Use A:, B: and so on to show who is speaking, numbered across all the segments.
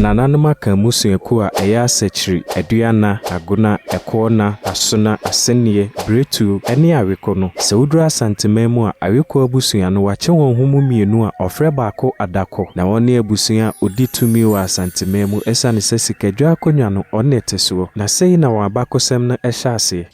A: nananom aka mmusuakuo a ɛyɛ Asakyiri, Aduana, Agona, Ɛkoɔna, Asona, Aseneɛ, Biretuo ne Aweko no. Sɛ woduru Asanteman mu a, Aweko abusua no, wɔakyɛ wɔn ho mu mmienu a wɔfrɛ baako Adakɔ. Na wɔn ne abusua a wɔdi tumi wɔ Asanteman mu ɛsiane sɛ sikadwa akonnwa no, wɔn na ɛte soɔ. Na sei na wɔn abakɔsɛm no hyɛ aseɛ.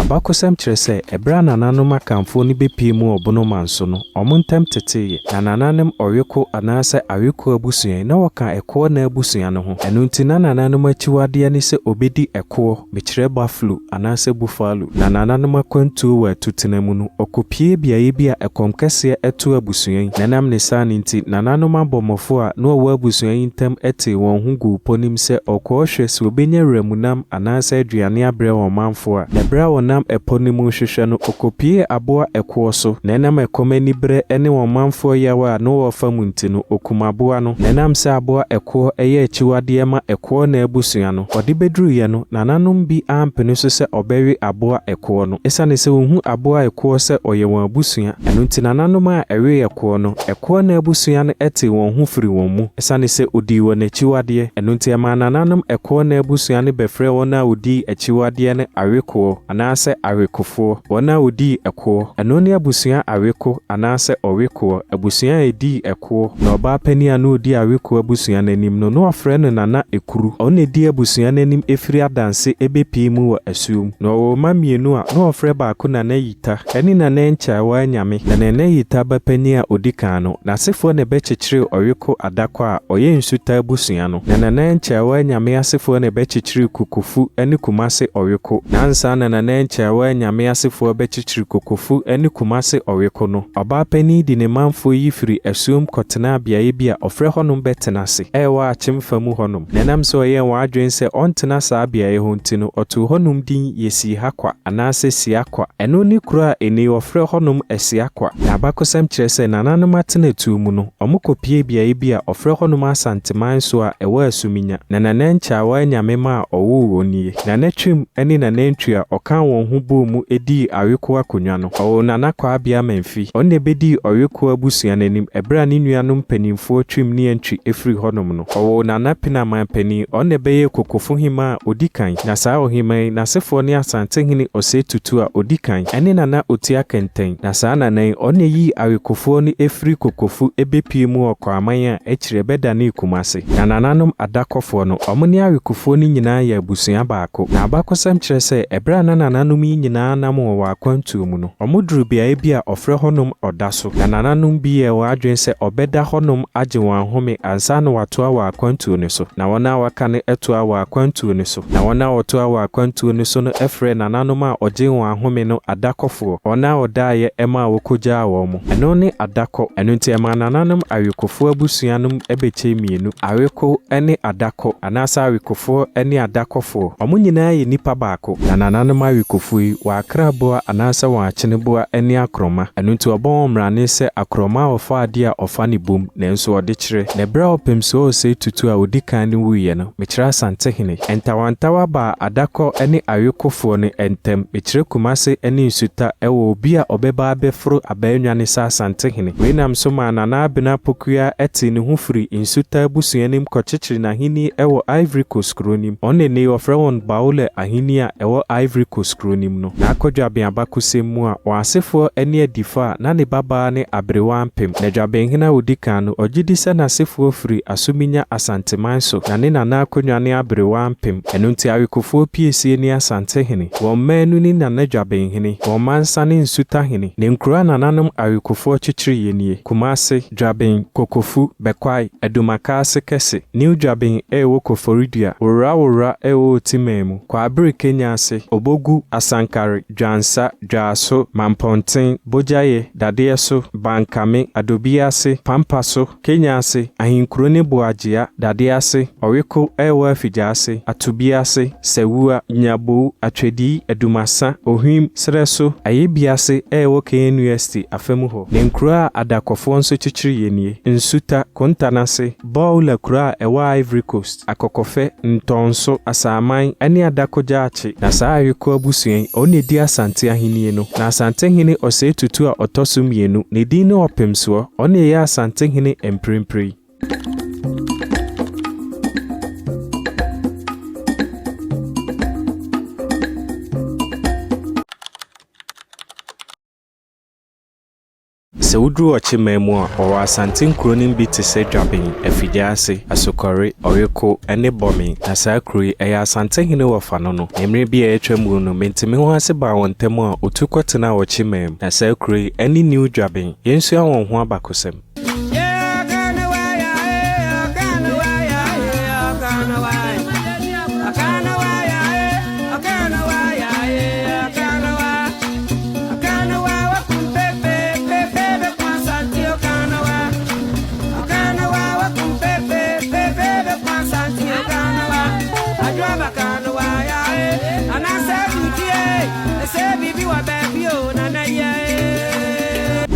A: Abakɔsɛm kyerɛ sɛ, ɛberɛ a nananom Akanfoɔ no bɛpuee mu wɔ Bonoman so no, wɔn ntam teteeɛ. Na nananom Ɔweko anaasɛ Aweko abusua yi, na wɔka Ɛkoɔ Naa abusua no ho. Ɛno nti, na nananom akyiwadeɛ ne sɛ wɔbɛdi ɛkoɔ, mekyerɛ buffalo anaasɛ buffalo. Na nananom akwantuo wɔ atutena mu no, wɔkɔpuee beaeɛ bi a ɛkɔm kɛseɛ too abusua yi. Na ɛnam ne saa no nti, nananom abɔmmɔfoɔ a na wɔwɔ abusua yi ntam tee wɔn ho guu pɔ no mu sɛ wɔrekɔhwɛ sɛ wɔbɛnya wuram anaasɛ aduane abrɛ wɔn manfoɔ a. Na berɛ a wɔnam ɛpɔ no mu rehwehwɛ no, wɔkɔpuee aboa ɛkoɔ so. Na ɛnam ɛkɔm aniberɛ ne wɔn manfoɔ yaw a na wɔrefa mu nti no, wɔkum aboa no. Na ɛnam sɛ aboa ɛkoɔ yɛ akyiwadeɛ ma ɛkoɔ na abusua no, wɔde bɛduruiɛ no, nananom bi ampene so sɛ wɔbɛwe aboa ɛkoɔ no. Ɛsiane sɛ wɔhu aboa ɛkoɔ sɛ ɔyɛ wɔn abusua, ɛno nti nananom a ɛwee ɛkoɔ no, ɛkoɔ na abusua no tee wɔn ho firii wɔn mu. Ɛsiane sɛ wɔdii wɔn akyiwadeɛ, ɛno nti ɛmaa nananom ɛkoɔ na abusua no bɛfrɛɛ wɔn a wɔdii akyiwadeɛ no awekoɔ anaasɛ awekofoɔ, wɔn a wɔdii ɛkoɔ. Ɛno ne abusua Aweko anaasɛ Ɔwekoɔ, abusua a ɛdii ɛkoɔ. Na ɔbaa panin a na ɔdi Awekoɔ abusua no anim no, na wɔfrɛ no Nana Ekuru. Ɔno na ɛdii abusua no anim firi Adanse bɛpii mu wɔ Asuom. Na ɔwoo mma mmienu a na wɔfrɛ baako Nana Yita ne Nana Nkyaawa Nyame. Na Nana Yita ba panin a ɔdi kan no, n'asefoɔ na ɛbɛkyekyeree Ɔweko Adakɔ a ɔyɛ Nsuta abusua no. Na Nana Nkyaawa Nyame asefoɔ na ɛbɛkyekyeree Kokofu ne Kumase Ɔweko. Na ansa na Nana Nkyaawa Nyame asefoɔ bɛkyekyere Kokofu ne Kumase Ɔweko no, ɔbaa panin de ne manfoɔ yi firi Asuom kɔtenaa beaeɛ bi a ɔfrɛ hɔnom Bɛtenase, a ɛwɔ Akyem fa mu hɔnom. Na ɛnam sɛ ɔyɛɛ wɔn adwene sɛ ɔntena saa beaeɛ hɔ nti no, ɔtoo hɔnom din Yesiihakwa anaasɛ Siakwa. Ɛno ne kuro a ɛnnɛ yi wɔfrɛ hɔnom Asiakwa. Na abakɔsɛm kyerɛ sɛ nananom atenatuo mu no, wɔkɔpuee beaeɛ bi a wɔfrɛ hɔnom Asanteman so a ɛwɔ Asuminya. Na Nana Nkyaawa Nyame ma a ɔwoo wɔn nie. Nana Twam ne Nana Antwi a ɔkaa wɔn ho bɔɔ mu dii Aweko akonnwa no. Ɔwoo Nana Kwabea Mamfi. Ɔno na ɛbɛdii Ɔweko abusua no anim ɛberɛ a ne nuanom mpanimfoɔ Twam ne Antwi firii hɔnom no. Ɔwoo Nana Penaman panin. Ɔno na ɛbɛyɛɛ Kokofo Hemaa a ɔdi kan. Na saa ɔhemaa yi, n'asefoɔ ne Asantehene Osei Tutu a ɔdi kan ne Nana Otia Kɛntɛn. Na saa Nana yi, ɔno na ɛyii Awekofoɔ no firii Kokofo bɛpuee mu wɔ Kwaman a akyire ɛbɛdanee Kumase. Na nananom Adakɔfoɔ no, wɔn ne Awekofoɔ no nyinaa yɛ abusua baako. Na abakɔsɛm kyerɛ sɛ, ɛberɛ a na nananom yi nyinaa nam wɔ wɔn akwantuo mu no, wɔduruu beaeɛ bi a wɔfrɛ hɔnom Ɔda so. Na nananom bi yɛɛ wɔn adwene sɛ wɔbɛda hɔnom agye wɔn ahome ansa na wɔatoa wɔn akwantuo no so. Na wɔn a wɔaka no toaa wɔn akwantuo no so. Na wɔn a wɔtoaa wɔn akwantuo no so no frɛɛ nananom a wɔgyee wɔn ahome no Adakɔfoɔ, wɔn a wɔdaeɛ maa wɔkɔgyaa wɔn. Ɛno ne Adakɔ. Ɛno nti ɛmaa nananom Awekofoɔ abusua no bɛkyɛɛ mmienu, Aweko ne Adakɔ, anaasɛ Awekofoɔ ne Adakɔfoɔ. Wɔn nyinaa yɛ nnipa baako. Na nananom Awekofoɔ yi, wɔn akraboa anaasɛ wɔn akyeneboa ne akorɔma. Ɛno nti wɔbɔ wɔn mmrane sɛ akorɔma a ɔfa adeɛ a ɔfa no bom, nanso ɔde kyerɛ. Na ɛberɛ a Ɔpemsoɔ Osei Tutu a ɔdi kan no wuiɛ no, mekyerɛ Asantehene. Ntawantawa baa Adakɔ ne Awekofoɔ no ntam, mekyerɛ Kumase ne Nsuta, wɔ obi a ɔbɛba abɛforo abaannwa no sɛ Asantehene. Wei nam so maa Nana Abena Pokuaa tee ne ho firii Nsuta abusua no mu kɔkyekyere n'ahenni wɔ Ivory Coast kuro no mu. Wɔn na nnɛ yi wɔfrɛ wɔn Baoulé ahenni a ɛwɔ Ivory Coast kuro no mu no. N'akɔ abakɔsɛm mu a, wɔn asefoɔ ne Adifa a na ne babaa ne Aberewa Ampem. Na Dwabenhene a ɔdi kan no, ɔgye di sɛ n'asefoɔ firi Asominya Asanteman so, na ne nana akonnwa ne Aberewa Ampem. Ɛno nti Awekofoɔ piesie ne Asantehene. Wɔn mmaanu ne Nana Dwabenhene, wɔn mansa ne Nsutahene. Ne nkuro a nananom Awekofoɔ kyekyereeɛ nie, Kumase, Dwaben, Kokofu, Bɛkwae, Adumakase Kɛse, New Dwaben a ɛwɔ Koforidua, Wora Wora a ɛwɔ Otiman mu, Kwaabere Kenya ase, Obogu, Asankare, Dwansa, Dwaaso, Mampɔnten, Bogyaeɛ, Dadeɛso, Bankame, Adobiase, Pampaso, Kenyase, Ahenkuro ne Boagyea, Dadease, Ɔweko a ɛwɔ Afigyaase, Atobiase, Sawua, Nyabou, Atwedii, Adumasa, Ohwim, Serɛso, Ayebiase a ɛwɔ KNUST afa mu hɔ. Ne nkuro a Adakɔfoɔ nso kyekyereeɛ nie, Nsuta, Kontanase, Bɔɔla kuro a ɛwɔ Ivory Coast, Akɔkɔfɛ, Ntɔnso, Asaaman ne Adako Gyaakye. Na saa Aweko abusua yi, wɔn na ɛdi Asante ahennie no. Na Asantehene Osei Tutu a ɔtɔ so mmienu, ne din ne Ɔpemsoɔ, ɔno na ɛyɛ Asantehene mprempren. Sɛ woduru Ɔkyeman mu a, wɔwɔ Asante nkuro no bi te sɛ Dwaben, Afigyaase, Asokɔre, Ɔweko ne Bɔme. Na saa kuro yi, ɛyɛ Asantehene wɔfa no no. Na mmerɛ bi a atwa mu no, Mentemehoase baa wɔn ntam a ɔtu kɔtenaa Ɔkyeman mu. Na saa kuro yi, ɛne New Dwaben. Yɛnsua wɔn ho abakosɛm.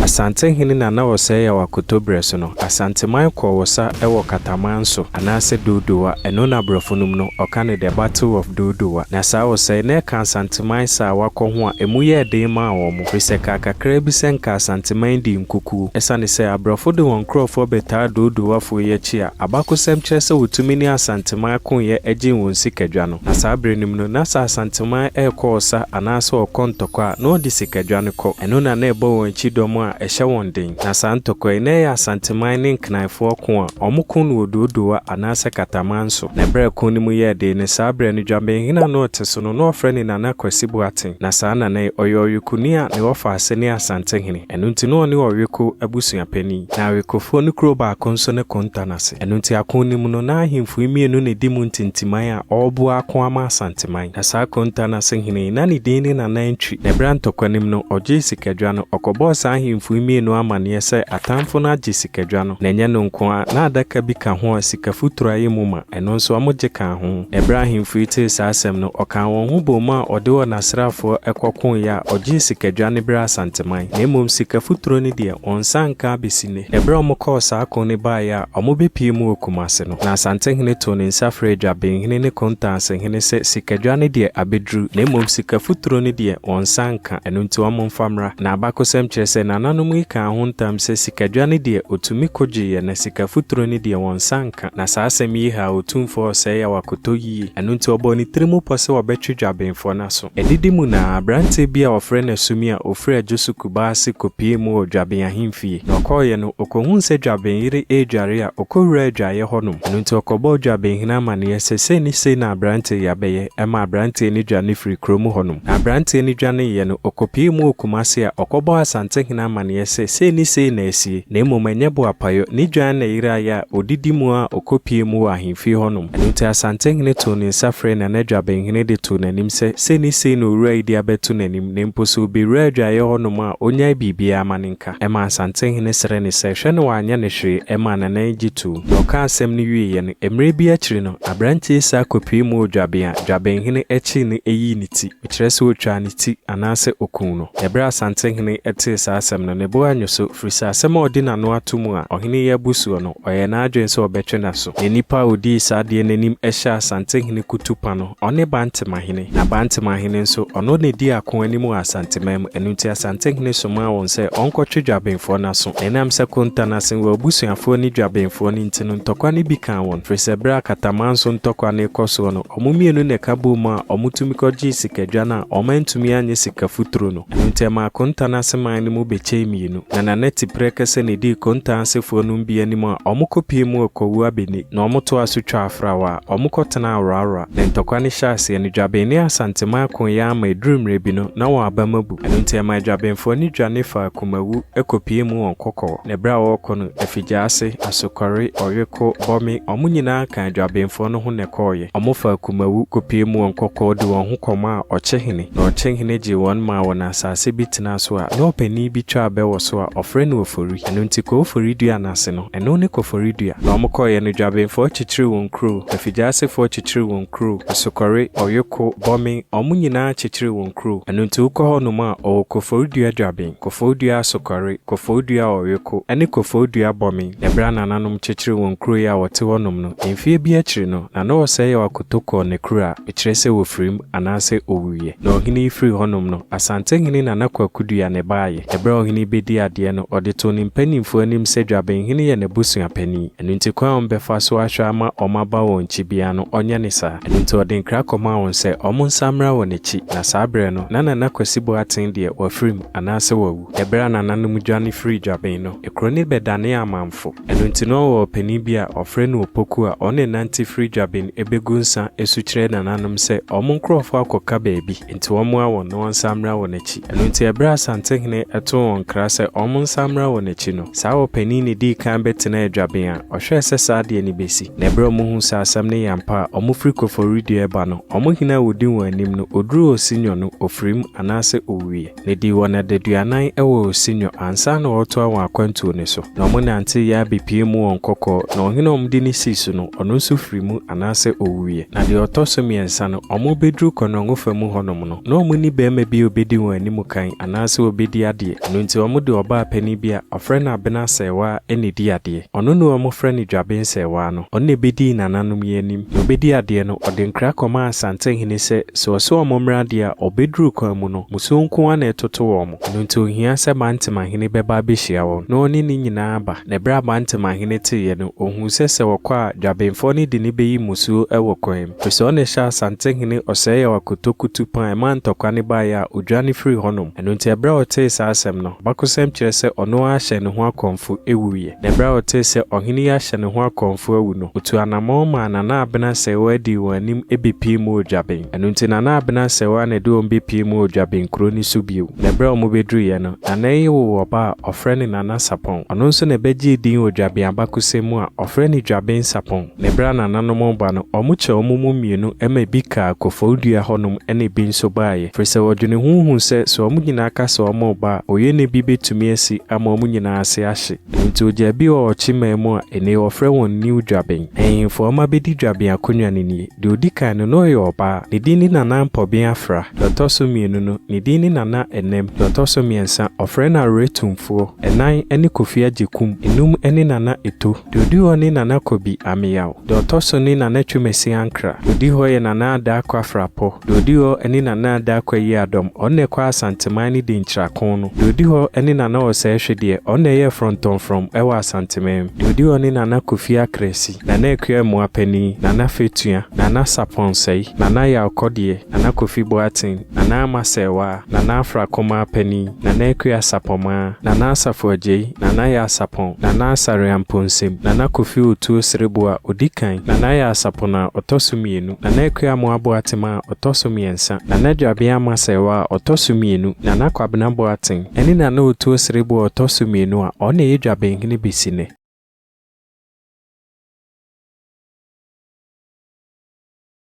A: Asantehene Nana Osei Yaw Akoto berɛ so no, Asanteman kɔɔ ɔsa wɔ Kataman so anaasɛ Dodowa, ɛno na borɔfo no mu no ɔka no The Battle of Dodowa. Na saa ɔsa yi, na ɛka Asanteman sa a wakɔ ho a ɛmu yɛɛ den maa wɔn, firi sɛ ɛkaa kakraa bi sɛ nka Asanteman dii nkukuo. Ɛsiane sɛ aborɔfo de wɔn nkurɔfoɔ bɛtaa Dodowafoɔ yi akyi a, abakosɛm kyerɛ sɛ wɔtumi ne Asanteman koeɛ gyee wɔn sikadwa no. Na saa berɛ no mu no, na sɛ Asanteman rekɔ ɔsa anaasɛ ɔrekɔ ntɔkwa a, na ɔde sikadwa no kɔ. Ɛno na na ɛbɔ wɔn akyi dɔm a ɛhyɛ wɔn den. Na saa ntɔkwa yi, na ɛyɛ Asanteman ne Nkranfoɔ ko a wɔko no wɔ Dodowa anaasɛ Kataman so. Na berɛ a ko no mu yɛɛ den no, saa berɛ no, Dwabenhene a na ɔte so no, na wɔfrɛ no Nana Kwasi Boateng. Na saa Nana yi, ɔyɛ Ɔwekoni a ne wɔfaase ne Asantehene. Ɛno nti, na ɔne Ɔweko abusuapanin. Na Awekofoɔ no kuro baako nso ne Kontanase. Ɛno nti, ako no mu no, na ahemfo yi mmienu na ɛdi mu ntintiman a wɔreboa ako ama Asanteman. Na saa Kontanase hene yi, na ne din ne Nana Antwi. Na ɛberɛ a ntɔkwa no mu no, ɔgyee sikadwa no, ɔkɔbɔɔ saa ahemfo yi mmienu amanneɛ sɛ atamfo no agye sikadwa no. Na ɛnyɛ no nko ara, na adaka bi ka ho a sika futuro ayɛ mu ma, ɛno nso wɔgye kaa ho. Na ɛberɛ a ahemfo yi tee saa asɛm no, ɔkaa wɔn ho boom a ɔde wɔn asraafoɔ kɔkoeɛ a ɔgyee sikadwa no berɛ Asanteman. Na mmom sika futuro no deɛ, wɔn nsa anka abɛsi nnɛ. Na ɛberɛ a wɔkɔɔ saa ko no baeɛ a wɔbɛpue mu wɔ Kumase no, na Asantehene too ne nsa frɛɛ Dwabenhene ne Kontansehene sɛ sikadwa no deɛ abɛduru, na mmom sika futuro no deɛ, wɔn nsa anka, ɛno nti wɔmfa mmra. Na abakɔsɛm kyerɛ sɛ nananom yi kaa ho ntam sɛ sikadwa no deɛ, ɔtumi kɔgyeeɛ, na sika futuro no deɛ, wɔn nsa anka. Na saa asɛm yi haa Otumfoɔ Osei Yaw Akoto yie, ɛno nti ɔbɔɔ ne tiri mu pɔ sɛ ɔbɛtwe Dwabenfoɔ no aso. Adidi mu no ara, aberanteɛ bi a wɔfrɛ no Asumi a ɔfiri Adwo Kubase kɔpuee mu wɔ Dwaben ahemfie. Na ɔkɔeɛ no, ɔkɔhuu sɛ Dwaben yere redware a ɔkɔwuraa adwaeɛ hɔnom. Ɛno nti ɔkɔbɔɔ Dwabenhene amanneɛ sɛ sei ne sei na aberanteɛ yi abɛyɛ. Ɛmaa aberanteɛ no dwane firii kurom hɔnom. Na aberanteɛ no dwaneeɛ no, ɔkɔpuee mu wɔ Kumase a ɔkɔbɔɔ Asantehene amanneɛ sɛ sei ne sei na asie, na mmom ɛnyɛ boapayɔ, ne dwan na ɛyeraeɛ a ɔdidi mu a ɔkɔpuee mu wɔ ahemfie hɔnom. Ɛno nti Asantehene too ne nsa frɛɛ Nana Dwabenhene de too n'anim sɛ sei ne sei na owura yi de abɛto n'anim, na mpo sɛ ɔbɛwura adwaeɛ hɔnom a, ɔnnyae biribiara ma no nka. Ɛmaa Asantehene srɛɛ no sɛ, hwɛ na wanyɛ no hwee, ɛmaa Nana yi gye toom. Na ɔkaa asɛm no wieeɛ no, mmerɛ bi akyiri no, aberanteɛ yi san kɔpuee mu wɔ Dwaben a Dwabenhene kyee no yii ne ti, kyerɛ sɛ ɔtwaa ne ti anaasɛ ɔkuu no. Na ɛberɛ a Asantehene tee saa asɛm no, ne bo annwo so, firi sɛ asɛm a ɔde n'ano ato mu a ɔhene yi abu soɔ no, ɔyɛɛ n'adwene sɛ ɔbɛtwe n'aso. Na nnipa a ɔdii saa adeɛ no anim hyɛɛ Asantehene kutupa no, ɔne Bantemahene. Na Bantemahene nso, ɔno na ɛdii ako anim wɔ Asanteman mu, ɛno nti Asantehene somaa wɔn sɛ ɔnkɔtwe Dwabenfoɔ no aso. Na ɛnam sɛ Kontanase wɔ abusuafoɔ ne Dwabenfoɔ no nti no, ntɔkwa no bi kaa wɔn, firi sɛ berɛ a Katamanso ntɔkwa no rekɔ soɔ no, wɔn mmienu na ɛka boom a wɔtumi kɔgyee sikadwa no a wɔantumi annye sika futuro no. Ɛno nti ɛmaa Kontanase man no mu bɛkyɛɛ mmienu. mmienu. Na Nana Tiprɛkɛsɛ na ɛdii Kontaa asefoɔ nom bi anim a wɔkɔpuee mu wɔ Kwawu Abeni na wɔtoaa so twaa Afrawa a wɔkɔtenaa Awrawra. Na ntɔkwa no hyɛɛ aseɛ no, Dwaben ne Asanteman koeɛ ara ma ɛduruu mmerɛ bi no, na wɔn abam abu. Ɛno nti ɛmaa Dwabenfoɔ no dwane faa Kumawu kɔpuee mu wɔ Nkɔkɔɔ. Na ɛberɛ a wɔrekɔ no, Afigyaase, Asokɔre, Ɔweko, Bɔme, wɔn nyinaa kaa Dwabenfoɔ no ho na ɛkɔeɛ. Wɔfaa Kumawu kɔpuee mu wɔ Nkɔkɔɔ de wɔn ho kɔmaa Ɔkyehene. Na Ɔkyehene gyee wɔn maa wɔn asase bi tenaa so a na ɔpanin bi twa abɛ wɔ so a wɔfrɛ no Ofori. Ɛno nti Kofori dua no ase no, ɛno ne Kofori dua. Na wɔkɔeɛ no, Dwabenfoɔ kyekyeree wɔn kuro, Afigyasefoɔ kyekyeree wɔn kuro, Asokɔre, Ɔweko, Bɔme, wɔn nyinaa kyekyeree wɔn kuro. Ɛno nti wokɔ hɔnom a, wɔwɔ Kofori dua Dwaben, Kofori dua Asokɔre, Kofori dua Ɔweko, ne Kofori dua Bɔme. Na ɛberɛ a nananom kyekyeree wɔn kuro yi a wɔte hɔnom no, mfeɛ bi akyiri no, na na Ɔsɛeyaw Akoto kɔɔ n'akura a ɛkyerɛ sɛ wɔfirim anaasɛ ɔwuiɛ. Na ɔhene yi firii hɔnom no, Asantehene Nana Kwaku Dua na ɛbaeɛ. Ɛberɛ a ɔhene yi bɛdii adeɛ no, ɔde too ne mpanimfoɔ anim sɛ Dwabenhene yɛ n'abusuapanin. Ɛno nti kwan a wɔbɛfa so ahwɛ ama wɔaba wɔn nkyi biara no, ɔnyɛ no saa. Ɛno nti ɔde nkra kɔmaa wɔn sɛ wɔnsan mmra wɔn akyi. Na saa berɛ no, na Nana Kwasi Boateng deɛ, wafirim anaasɛ wawu. Ɛberɛ a nananom dwane firii Dwaben no, kuro no bɛdanee amamfo. Ɛno nti na ɔwɔ ɔpanin bi a wɔfrɛ no Opoku a ɔne nante firi Dwaben bɛgu nsa su kyerɛ nananom sɛ wɔn nkurɔfoɔ akɔka baabi, nti wɔmmoa wɔn na wɔnsan mmra wɔn akyi. Ɛno nti ɛberɛ a Asantehene too wɔn nkra sɛ wɔnsan mmra wɔn akyi no, saa ɔpanin na ɛdii kan bɛtenaa Dwaben a ɔhwɛɛ sɛ saa adeɛ no bɛsi. Na ɛberɛ a wɔhuu sɛ asɛm no yɛ ampa a wɔfiri Koforidua reba no, wɔn hene a ɔdi wɔn anim no, ɔduruu Osinyo no, ɔfirim anaasɛ ɔwuiɛ. Na edii wɔn adaduanan wɔ Osinyo ansa na wɔretoa wɔn akwantuo no so. Na wɔnanteeɛ ara bɛpuee mu wɔ Nkɔkɔɔ, na ɔhene a wɔde no sii so no, ɔno nso firii mu anaasɛ ɔwuiɛ. Na deɛ ɔtɔ so mmiɛnsa no, wɔrebɛduru Kɔnɔngo fa mu hɔnom no, na wɔnni barima bi a ɔbɛdi wɔn anim kan anaasɛ ɔbɛdi adeɛ. Ɛno nti wɔde ɔbaa panin bi a wɔfrɛ no Abena Sɛɛwaa na ɛdii adeɛ. Ɔno na wɔfrɛ no Dwaben Sɛɛwaa no. Ɔno na ɛbɛdii nananom yi anim. Na ɔbɛdii adeɛ no, ɔde nkra kɔmaa Asantehene sɛ, sɛ ɔse wɔn mmra deɛ a, ɔbɛduru kwan mu no, musuo nko ara na ɛtoto wɔn. Ɛno nti ɔhia sɛ Bantemahene bɛba abɛhyia wɔn, na ɔne ne nyinaa aba. Na ɛberɛ a Bantemahene teeɛ no, ɔhuu sɛ sɛ ɔkɔ a, Dwabenfoɔ no de no bɛyi mmusuo wɔ kwan mu. Ɛfiri sɛ ɔna ɛhyɛɛ Asantehene Ɔsɛeyaw Akotokutu pɔn a ɛmaa ntɔkwa no baeɛ a ɔdwane firii hɔnom. Ɛno nti ɛberɛ a ɔtee saa asɛm no, abakɔsɛm kyerɛ sɛ ɔno ara hyɛɛ ne ho akɔmfo wuiɛ. Na ɛberɛ a ɔtee sɛ ɔhene yi ahyɛ ne ho akɔmfo awu no, ɔtuu anammɔn maa Nana Abena Sɛewa dii wɔn anim bɛpuee mu wɔ Dwaben. Ɛno nti Nana Abena Sɛewa na ɛde wɔn bɛpuee mu wɔ Dwaben kuro no so bio. Na ɛberɛ a wɔbɛduruiɛ no, Nana yi woo ɔba a wɔfrɛ no Nana Sapɔn. Ɔno nso na ɛbɛgyee din wɔ Dwaben abakɔsɛm mu a wɔfrɛ no Dwaben Sapɔn. Na ɛberɛ a nananom reba no, wɔkyɛɛ wɔn mu mmienu ma ebi kaa Koforidua hɔnom na ebi nso baeɛ, ɛfiri sɛ wɔdwene ho huu sɛ, sɛ wɔn nyinaa ka sɛ wɔreba a, oyenɛ bi bɛtumi asi ama wɔn nyinaa ase ahye. Ɛno nti wɔgyaa bi wɔ Ɔkyeman mu a ɛnnɛ yi wɔfrɛ wɔn New Dwaben. Ahemfo a wɔabɛdi Dwaben akonnwa no nie, Deɛ ɔdi kan no, na ɔyɛ ɔbaa. Ne din ne Nana Mpɔben Afra. Deɛ ɔtɔ so mmienu no, ne din ne Nana Ɛnɛm. Deɛ ɔtɔ so mmiɛnsa, wɔfrɛ no Awerɛtumfoɔ. Ɛnan ne Kofi Agyekum. Enum ne Nana Eto. Deɛ ɔdi hɔ ne Nana Kobi Ameyaw. Deɛ ɔtɔ so ne Nana Twumasi Ankra. Deɛ ɔdi hɔ yɛ Nana Adaakwa Frapɔ. Deɛ ɔdi hɔ ne Nana Adaakwa Yiadɔm, ɔno na ɛkɔ Asanteman ne Denkyira-ko no. Deɛ ɔdi hɔ ne Nana Ɔsɛe Hwedeɛ, ɔno na ɛyɛɛ frɔntɔmfrɔm wɔ Asanteman mu. Deɛ ɔdi hɔ ne Nana Kofi Akrasi, Nana Akua Amoah Panin, Nana Fetua, Nana Sapɔn Sɛe, Nana Yaw Kɔdeɛ, Nana Kofi Boateng, Nana Ama Sɛɛwaa, Nana Afra Kumaa Panin, Nana Akua Sapɔmaa, Nana Asafo Agyei, Nana Yaa Sapɔn, Nana Asare Amponsem, Nana Kofi Otuo Sereboɔ a ɔdi kan, Nana Yaa Sapɔn a ɔtɔ so mmienu, Nana Akua Amoah Boatema a ɔtɔ so mmiɛnsa, Nana Dwabea Ama Sɛɛwaa a ɔtɔ so mmienu, Nana Kwabena Boateng, ɛne Nana Otuo Sereboɔ a ɔtɔ so mmienu a ɔno na ɛyɛ Dwabenhene bɛsi nnɛ.